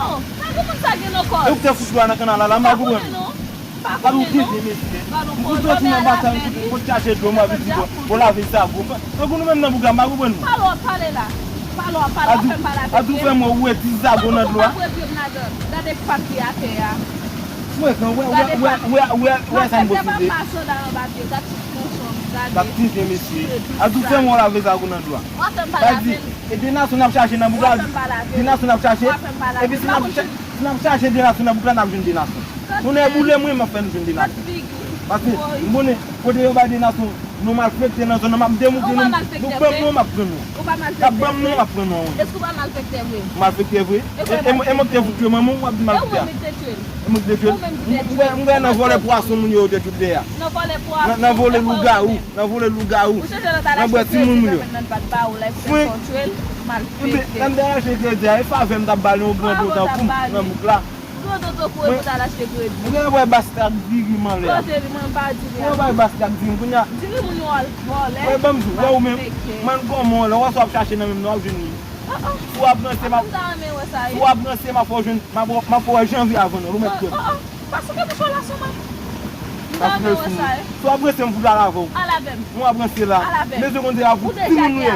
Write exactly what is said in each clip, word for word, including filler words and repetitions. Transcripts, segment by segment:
Oh, pa gen moun sa gen nan kò. E ou ki te fout dlo a nan kanal la, la, m pa konprann. Pa konprann, non. Pa konprann, non. Ou soti nan batay, ou fout chache dlo, m ap di, bon, bon, lave zago. Tankou nou menm nan bouk la, m pa konprann, non. Pale w ap pale la. Pale w ap pale, w ap fè m pale avèk li. Adou, frè m, ou wè ti zago nan dlo a. Ou pa pou pran dlo m nan. Gade papye atè a. Frekan, wè, wè, wè, wè, wè, wè sa m posede. Gade ti manchon, gade. Gade ti vye mesye. Adou, frè m, ou lave zago nan dlo a. W ap fè m pale avè l. E Denasyon n ap chache nan bouk la. Denasyon n ap chache. Epi si n ap cha-, si n ap chache Denasyon nan bouk la, n ap jwenn Denasyon. Tounen boule mwen, m ap fè nou jwenn Denasyon. Paske m konnen kote yo bay Denasyon, nou malfektè nan zòn nan, m ap demoute nou. Nou ban m nou, m ap pran nou. N ap ban m nou, m ap pran nou. Èske w pa malfektè vre? Malfektè vre? E mwen ki te fout tye manman w, w ap di malfektè a. E mwen ki te tye l. E mwen ki te tye l. M wè, m wè nan vòlè pwason moun yo te tout dèyè a. Nan vòlè pwason. Nan, nan vòlè lougawou. Nan vòlè lougawou. Nan bwè timoun moun yo. Frenk. Ebyen, lè m te achte kredi a, e favè m t ap ba li yon gran dotan pou m nan bouk la. Gran dotan pou ou, pou t al achte kredi. Mwen, mwen wè bastard diri m anlè a. Kote li, mwen pa diri a. Mwen wè bastard diri m kounye a. Diri moun yo al vòlè. Wè, ban m di w, wè ou menm. Mwen kòman w lè w ap chache nan menm nan w ap jwenn li. Si w ap ranse, m ap, si w ap ranse, m ap fè w jwenn, m ap, m ap fè w wè janvye avan nou, ou mèt kwè m. Pa souke bouch ou la sou mwen. M ta renmen wè sa, wi. Si w ap ranse, m fout al avè w. Al avè m. Mwen ap ranse la. Al avè m. Mesye konn se ap fout timoun nou ye.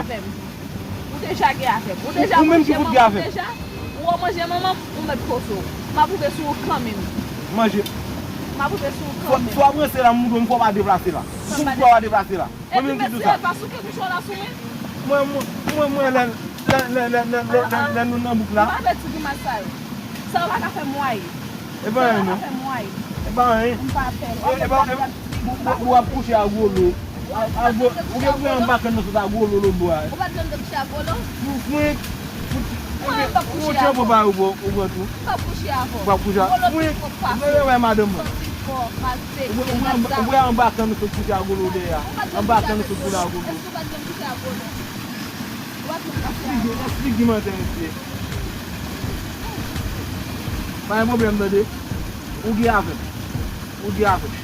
Ou deja gen avè m. Ou deja gen avè m. Ou deja manje manman m deja. Ou manje manman m, ou mèt koze w. M ap rive sou ou kanmenm. Manje. M ap rive sou ou kanmenm. Si w ap ranse la, m montre w m fò w pa deplase la. M fò w pa deplase la. Epi mesye, pa souke bouch ou la sou mwen. Mwen, mwen, mwen, mwen, lè, lè, lè nou nan bouk la. M pa vle ti grimas sa yo. Sa yo pa ka fè m waye. E pa anyen non. Sa yo pa ka fè m waye. E pa anyen. M pa pè. E pa, e pa, ou, ou, ou ap kouche ak Golo. Ou gen pou anba kè nou sot ak Golo lòt bò a. Ou pa t janm te kouche ak Golo? Ou frenk. Mwen, m p ap kouche ak ou. Ou pran pou ou, ou pran tou. M p ap kouche avè w. Ou p ap kouche avè w. Golo pi fò k pase w. Ou wè madanm mwen. Ou pran anba kè nou sot kouche ak Golo dèyè a. Anba kè nou sot kouche ak Golo. Èske ou pa t janm kouche ak Golo? Ou pa t janm kouche ak Golo. Figi mantè mesye. Pa gen pwoblèm tande. Ou gen avè m. Ou gen avè m.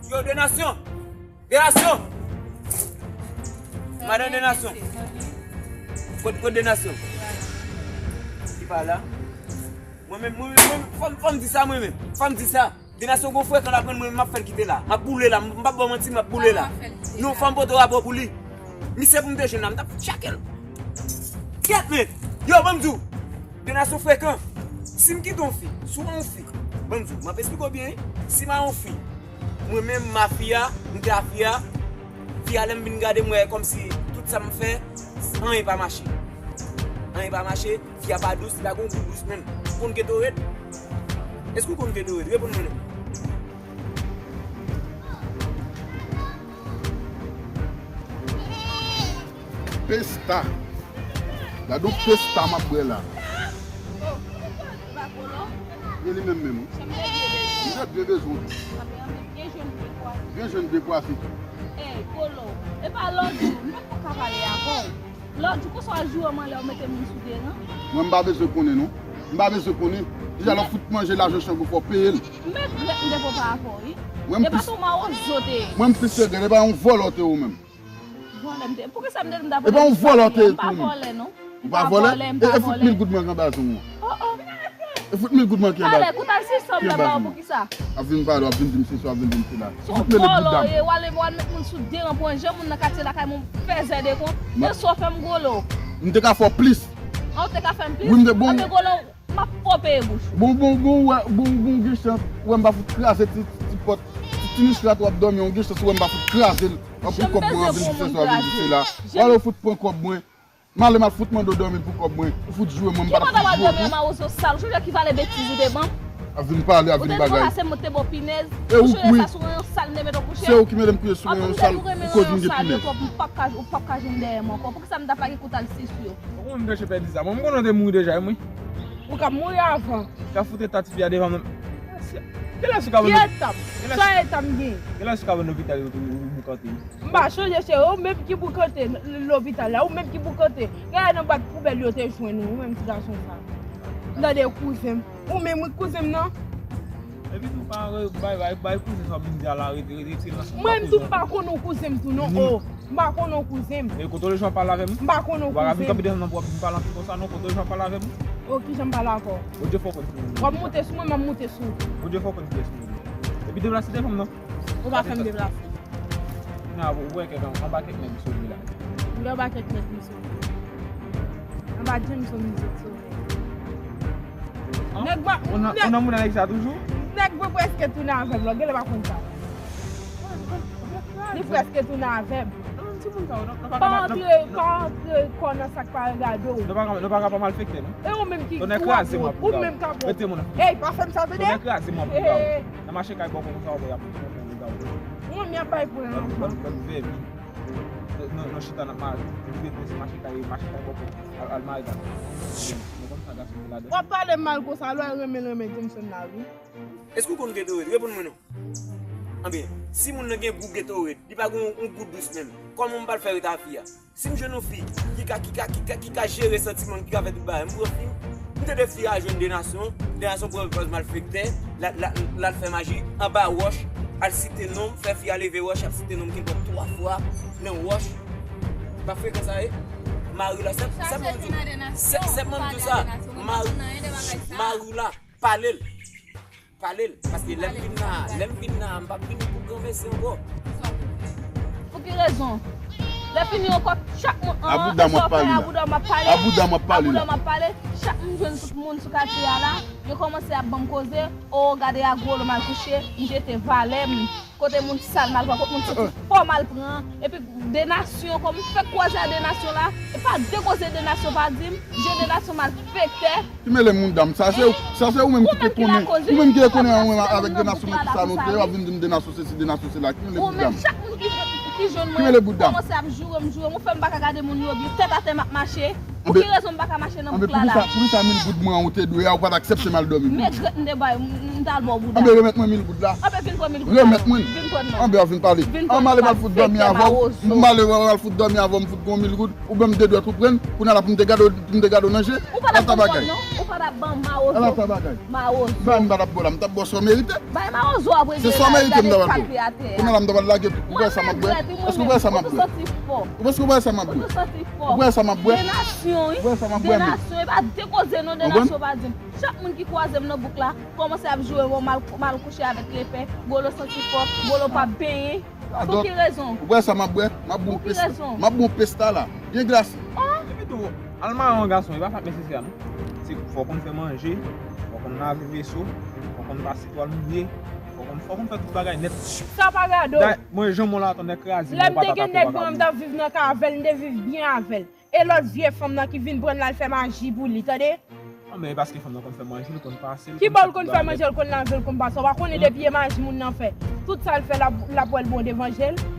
Yo, Denasyon! Denasyon! Madan Denasyon! Kot, kot Denasyon? Li pa la? Mwen menm, mwen menm, mwen menm, fò m, fò m di sa mwen menm. Fò m di sa. Denasyon gon frekan l ap rann mwen, m ap fè l kite la. M ap boule la, m p ap ba w manti, m ap boule la. Non, fò m pote rapò pou li. Misye pou m te jwenn la, m t ap tchake l. Kèt men! Yo, ban m di w! Denasyon frekan. Si m kite yon fi, si w yon fi, ban m di w, m ap esplike w byen, wi. Si m a yon fi, mwen menm, m a fi a, m te a fi a, fi a, lè m vin gade, m wè kòmsi tout sa m fè, anyen pa mache. Anyen pa mache, fi a pa dous, li pa gon gou dous menm. Ou konn Gatorade? Èske ou konn Gatorade? Reponn mwen non. Pesta. Gade yon pesta m ap bwè la. E li menm menm wi. M te byen bezwen. Byen jwenn dekwafi. Ey, Kolo, e pa lòt jou, m pa ka pale avè w. Lòt jou, konsa w al joure m anlè, w mete moun sou deran. Mwen, m pa bezwen konnen, non. M pa bezwen konnen. Deja, lè w fout manje lajan chango, fò w peye l. Men, m gen pwoblèm avè w, wi. Mwen, m plis. E pa tou mawozo te ye. Mwen, m plis regrèt, e pa yon vòlò te ye ou menm. Vòlè m te. Poukisa m te di m ta vòlè? E pa yon vòlò te ye tou, non. M pa vòlè, non. Ou pa vòlè? E, e fout mil goud mwen ki anba zong ou an. Oh, oh. E fout mil goud mwen ki anba. Talè, kout al sispann m ta ba w poukisa? Ap vin pale, ap vin di m sesi, ap vin di m sela. Fout mele bout dam. Ou al, ou al met moun sou deran pou yon jan moun nan katye lakay mwen fè zè de kont. E sa w fè m Kolo. M te ka fè w plis. An, ou te ka fè m plis? Wi, m te bon. Anben Kolo, m ap fè w peye bouch ou. Bon, bon, bon, wè, bon, bon, gen chans, wè m pa fout kraze ti, ti pòt, ti, ti nich la tou ap dòmi, yon gen chans, wè m pa fout kraze l. Ap pran kòb mwen, ap vin di sesi, ap vin di sela. W al fout pran kòb mwen. M ale m al fout mande w dòmi pou kòb mwen. Ou fout joure mwen, m pa t ap fout joure w tou. Ki manda w al dòmi an mawozo sal? Ou sonje ki valè betiz ou te ban m? Ap vin pale, ap vin bagay. Ou te ranmase m, ou te ba w pinèz. E ou, wi. Ou sonje sa sou yon sal m te mete w kouche? Se ou ki mete m kouche sou yon sal pou koz m gen pinèz. Ou p ap ka, ou p ap ka jwenn dèyè m ankò. Poukisa m t ap lage kout al sispann yo? Ou konn m te che pèdi sa. Mwen, m konnen w te mouri deja, wi. Ou k ap mouri avan. Ka fout eta tifi a devan m nan. Kilès ou ka ban nou? Ki eta m? Sa eta m gen? Kilès ou ka ban lopital ou, ou, ou boukante? M pa sonje se ou menm ki boukante l-, lopital la, ou menm ki boukante. Gade nan bwat poubèl yo te jwenn ou, ou menm ti gason sa. M tande kouzen m. Ou menm wi kouzen m nan. Epi tou pa re-, bay, bay, bay kouzen sa w vin di a la, rete, rete, rete nan. Mwen menm tou m pa konn ou kouzen m tou non. Oh. M pa konn ou kouzen m. E kote w deja pale avè m? M pa konn ou kouzen m. Ou pa ka vin kanpe devan nan pou w ap vin pale anpil konsa non, kote w deja pale avè m? O, kijan m pale avè w? Bondye fò konn ki moun. W ap moute sou mwen, m ap moute sou ou. Bondye fò konn kiyès moun. Epi deplase devan m non. Ou pa fè m deplase. Kounya ou wè kèk anba kèk nèg sou li la. M gen anba kèk nèg m sou li. Anba Jameson m sou li. Nèg ba, ou nan, ou nan moun nèg sa toujou? Nèg mwen prèske tounen avè m la, genlè pa konn sa. Li prèske tounen avè m. Pa antre, pa antre kò nan sa k pa regade w. Nou pa ka, nou pa ka pa malfektè non. E ou menm ki gwo, ou menm k ap. Ey, pa fè m sa tande. Tonnè kraze m ap gouda w. Nan mache kay bòkò konsa w ap wè y ap fè gouda w. Ou menm y ap bay pwen anfan. Bann, bann vèmi. Nou, nou chita n ap mare. Nou vye prens mache kay, mache kay bòkò. Al, al mare gason. Nou konn sa gason gen ladan. W ap pale m mal konsa, lè w renmen, renmen Jameson la wi. Èske w konn Gatorade? Reponn mwen non. Anben, si moun nan gen gou Gatorade, li pa gen yon, yon gou dous menm, kòman m pral fè ret a fi a? Si m jwenn yon fi ki ka, ki ka, ki ka, ki ka jere santiman l, ki ka fè tout bagay, m pran fi m. M tande fi a jwenn de nasyon, de nasyon pran l kòz malfektè, l al, l al, l al fè maji anba wòch, al site non m, fè fi a leve wòch, ap site non m kenpòt twa fwa nan wòch. Pa frekan sa ye. Mari la, sèp, sèp mwen di w, sèp, sèp mwen di w sa. Mari, mari la, pale l. Pale l, paske lè m vin la, lè m vin la, m p ap vini pou granmèsi ankò. Pou ki rezon? Lè fini ankò, chak moun, an, e sa w fè a, bouda m ap pale. A bouda m ap pale. A bouda m ap pale. Chak moun jwenn tout moun sou katye a la, yo kòmanse ap ban m koze, o, gade a gwo lò m al kouche, m jete valè m. Kote moun sal m al pran, kote moun santi fò m al pran. Epi de nasyon, kòm m fèk kwaze a de nasyon la, e pa de koze de nasyon pa di m, je de nasyon malfektè. Ki mele m moun dam, sa se ou, sa se ou menm ki te konnen, ou menm ki te konnen an mwen avèk de nasyon men ki sa nou te, w ap vin di m de nasyon sesi, de nasyon sela, ki mele bout dam. Ou menm chak moun ki, ki jwenn mwen, kòmanse ap joure m, joure m, ou fè m pa ka gade moun yo byen, tèt atè m ap mache. Pou ki rezon m pa ka mache nan bouk la la? Anben, poukisa, poukisa mil goud mwen an ou te dwe a, ou pa t aksepte m al dòmi pou li? Men grèt m te bay, m, m t al ba w bouda. Anben, remèt mwen mil goud la. Anben, vin pran mil goud la. Remèt mwen. Vin pran non. Anben, w ap vin pale. Vin pran. An, m ale m al fout dòmi avè w. M ale m al fout dòmi avè w, m fout gen yon mil goud. Ou ban m de dwèt ou pran l, kounye a la pou m te gade w, pou m te gade w nan je. Ou pa t ap ban m kòb non. Ou pa t ap ban m mawozo. Ala sa bagay. Mawozo. Ba m pa t ap ba w la, m t ap ba w sa w merite. Bay mawozo a prezan. Se sa w merite m ta ba w. Kounye a la m ta pral lage tou. Ou wè sa m ap bwè? Èske w wè sa m ap bwè? Ou santi fò. Ou wè sa m ap bwè? Ou santi fò. Ou wè sa m ap bwè? De nasyon, wi. Ou wè sa m ap bwè? De nasyon, e pa de koze non, de nasyon pa di m. Chak moun ki kwaze m nan bouk la, kòmanse ap joure m, m al, m al kouche avèk lepè, Golo santi fò, Golo p ap benyen. Pou ki rezon? Ou wè sa m ap bwè? M ap bon pesta. M ap bon pesta la. Byen glase. Epi tou, al mare yon gason, e pa sa k nesesè non. Se fò w konn fè manje, fò w konn lave veso, fò w konn pase twal mouye, fò w konn, fò w konn fè tout bagay nèt. Sa pa gade w. Mwen, jan mwen la, tonnè kraze m, ou pa t atake w pa ka mouye. Lè m te gen nèg mwen, m t ap viv nan kay avè l, m te viv byen avè l. E lòt vye fanm nan ki vin pran l al fè maji pou li, tande? Anben, e paske fanm nan konn fè manje, l konn pase, l konn fè tout bagay. Ki bò l konn fè manje, l konn lave, l konn pase? Ou pa konnen depi e maji moun nan fè, tout sa l fè, l ap, l ap wè l bon devan je l.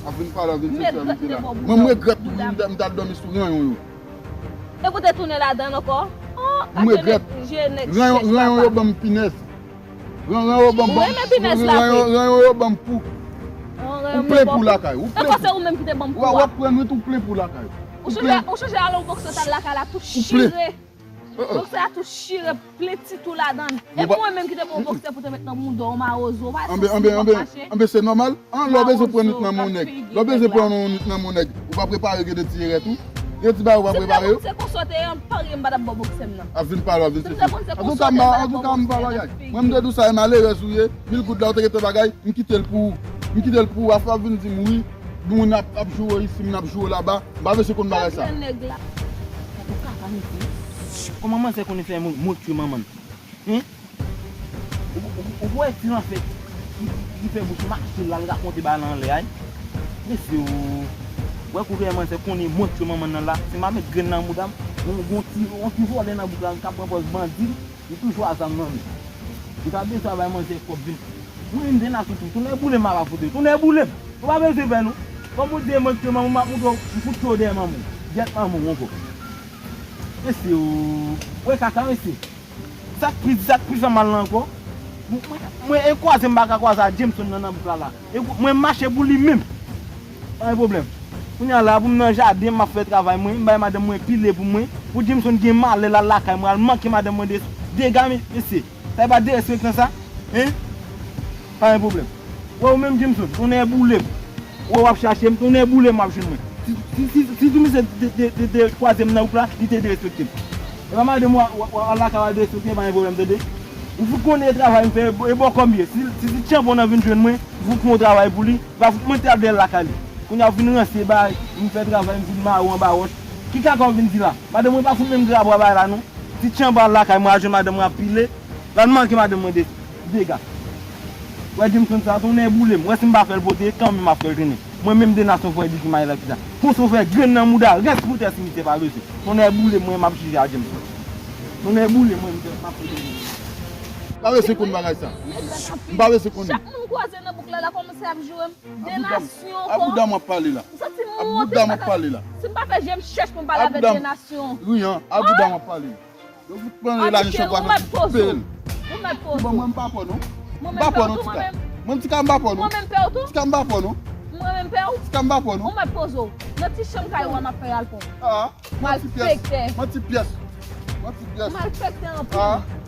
Ap vin pale, ap vin sèl sèl, m te la. Mwen, m regrèt tou, m t al dòmi sou ranyon yo. E pou te tounen ladan l ankò? Oh, m regrèt. Ranyon, ranyon yo ban m pinèz. Ranyon yo ban m, ranyon yo ban m pou. Ou plen pou lakay. Ou plen pou. Ou ap pran nwit, ou plen pou lakay. Ou chanje, ou chanje ale yon bòksè t al lakay la tou chire. Bòksè a tou chire, plen ti tou ladan l. E pou mwen menm ki te pran yon bòksè pou te met nan mouda w, mawozo, w pa santi w ap mache. Anben, se nòmal. An, lè w bezwen pran nwit nan men yon nèg, lè w bezwen pran yon nwit nan men yon nèg, ou pa prepare, gen de ti erè tou. Gen ti bagay ou pa prepare yo. Si m te konn se konsa w te ye, m parye, m pa t ap ba w bòksè m nan. Ap vin pale, ap vin sesi. Antouka, m pa, antouka, m pa bagay. Mwen, m te di w sa, e malerèz ou ye, mil goud la, ou te gentan bagay, m kite l pou ou. M kite l pou ou, afè w ap vin di m wi, moun ap, ap joure isi, moun ap joure laba, m pa bezwen konn bagay sa. Sa grann nèg la. Antouka, pa mete. Kòman manzè konnen fè moun, moun tchwe manman l? Hen? Ou, ou, ou, ou wè ti lanfè ki, ki, ki fè bouch mache l al rakonte bagay la anlè a, wi? Mesye, ou wè kote manzè konnen mwen tchwe manman nan la, si m pa met grenn nan mouda m, yon, yon ti, yon ti vòlè nan bouk la, m ka pran pòz bandi, li toujou a zam nan men. Li ka bezwen bay manzè kòb vin. Mwen, m te nan sou tou, tounen boule m ap fout, tounen boule m. Ou pa bezwen pè non. Kòm ou di mwen tchwe manman, m ap montre w, m fout tchwe w dèyè manman w. Gyèt manman w ankò. Mesye, ou wè kaka, mesye. Sa k pi, sa k pi fè mal la ankò, mwen, mwen, e kwaze m pa ka kwaze a Jameson nan, nan bouk la la. E mwen mache pou li menm. Pa gen pwoblèm. Kounye a la, pou m nan jaden, m ap fè travay mwen, m bay madanm mwen pile pou mwen. Pou Jameson gen malè l al lakay mwen, al manke madanm mwen de, dega, mesye. Sa e pa derespektan sa? Hein? Pa gen pwoblèm. Wè ou menm Jameson, tonnè boule m. Wè w ap chache m, tonnè boule m w ap jwenn mwen. Si, si, si, si tou misye te, te, te, te kwaze m nan wout la, li te derespekte m. E pa madanm w, w, w, w lakay w al derespekte, pa gen pwoblèm, tande. Ou fout konnen e travay m fè, e bò kò m ye. Si, si, si tchanpan nan vin jwenn mwen, m fout fè yon travay pou li, li pa fout mwen te ap dèyè l lakay li. Kounye a w vin ranse bay, m fè travay, m vin mare w anba wòch. Ki kaka w vin di la? Madanm mwen pa fout menm gen dwa bay la non. Ti tchanpan al lakay mwen, al jwenn madanm mwen ap pile, l al manke madanm mwen de, dega. Wè Jameson sa, tonnè boule m. Wè si m pa fè l pote, kanmenm m ap fè l trennen. Mwen menm de nasyon fò e di ki mayè la ki sa. Konsa w fè grenn nan mouda, rès pou tè simitè pa bezwen. Tonnè boule m, mwen m ap jije a Jameson. Tonnè boule m, mwen m ap fè l trennen. M pa bezwen konn bagay sa. M pa bezwen konnen. Chak moun kwaze nan bouk la, l ap kòmanse ap joure m. De nasyon ankò. A bouda m w ap pale la. M santi m wonte. A bouda m w ap pale la. Si m pa fè je m chèch pou m pale avèk de nasyon. Riyan, a bouda m w ap pale. Yo fout pran yo la, yo chèf, ou mèt poze w. Ou mèt poze w. Bon, mwen m pa pè w non. M pa pè w non, Tika. Mwen, Tika, m pa pè w non. Mwen menm pè w tou. Tika, m pa pè w non. Mwen menm pè w. Tika, m pa pè w non. Ou mèt poze w. Nan ti chanm kay ou a m ap fè alkon. Ah, malfektè. Manti pyès. Manti pyès. Malfektè anpil.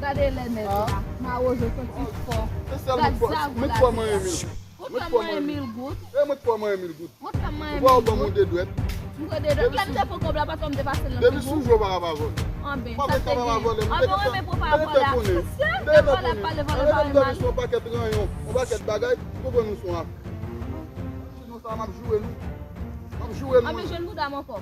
Gade lè nèg la. Mawozo santi fò. Gad zavou la. Ou t fè manyen mil. Ou t fè manyen mil goud. E mwen t fè manyen mil goud. Ou t fè manyen mil goud. Ou pa ban mwen de dwèt. M pran de dwèt. Lè m te pran kòb la, pa fè m te pase nan figi w. Depi sou je w pa ka pa vòlè. Anben, sa te gen. Anben, ou renmen pwòp avè la. Mesye, lè vòlè ap pale, vòlè ap pale mal. Sou yon pakèt ranyon, yon pakèt bagay, ou konprann nou sou afè. Sinon sa, m ap joure nou. M ap joure nou. Anben, jwenn bouda m ankò.